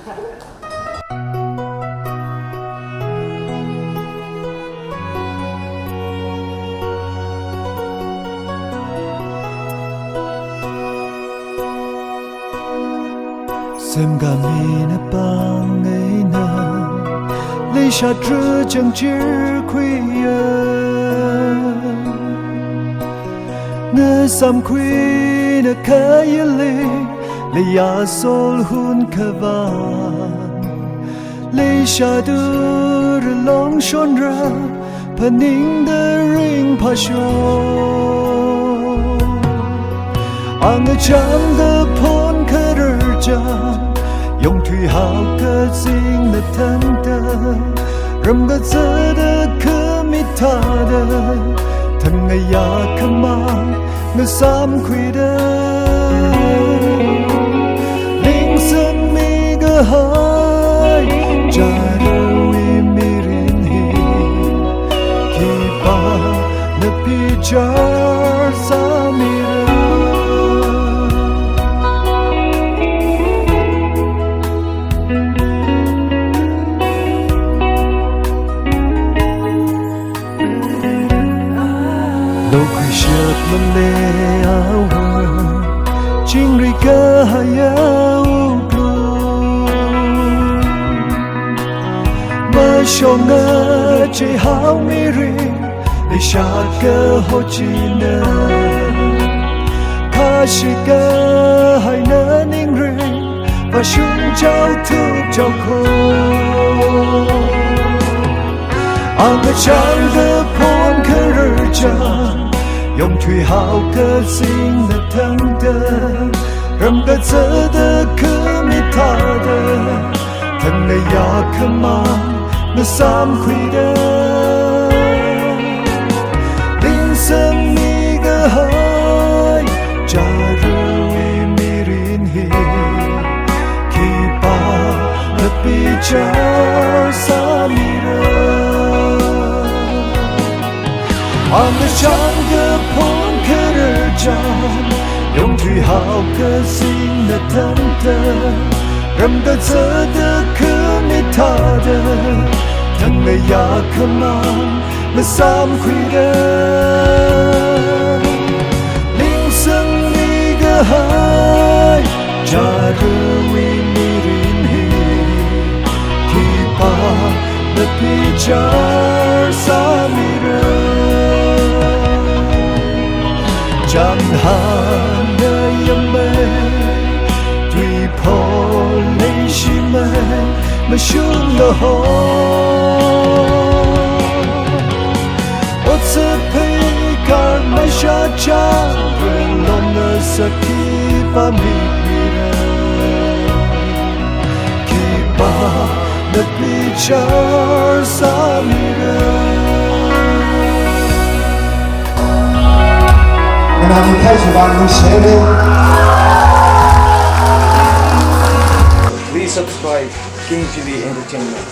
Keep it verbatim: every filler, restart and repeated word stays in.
Semkāmina pāng eina leishatru changchir khuiya. Ngasāmkhuina khayāli leiya sol hun khavā. Leishatru longshonra phaningda ringphāsho. Angachang kaphon kharar chang, yongthui haokazinga thangda, ram kazata khami thāda, thangngayā khamang ngasāmkhuida. Lingsangmi kahai, chāruiwui mirin hi, khipāna bichar sāmira. Lokhuishap malei awor, chingri kahai awuklu. Mashunga chihao mirin, leishat kaho china. Khāshi kahaina ningrin, vāshung chaothuk chaokho. Angachang kaphon kharar chang, yongthui haokazinga thangda, ram kazata khami thāda, thangngayā khamang ngasāmkhuida. Lingsangmi kahai, chāruiwui mirin hi, khipāna bichar sāmira. Angachang kaphon kharar chang, yongthui haokazinga thangda, ram kazata khami thāda, thangngayā khamang ngasāmkhuida. Lingsangmi kahai, chāruiwui mirin hi, khipāna bichar sāmira. Chānhāna yāmmei, tuiphol leishimei, mashungla ho. Otsak pheikar maishat chang, ringlong ngasakki pāmikmira. Khipāna bichar sāmira. Nana mi thai chibang ni share. Please subscribe King T V Entertainment.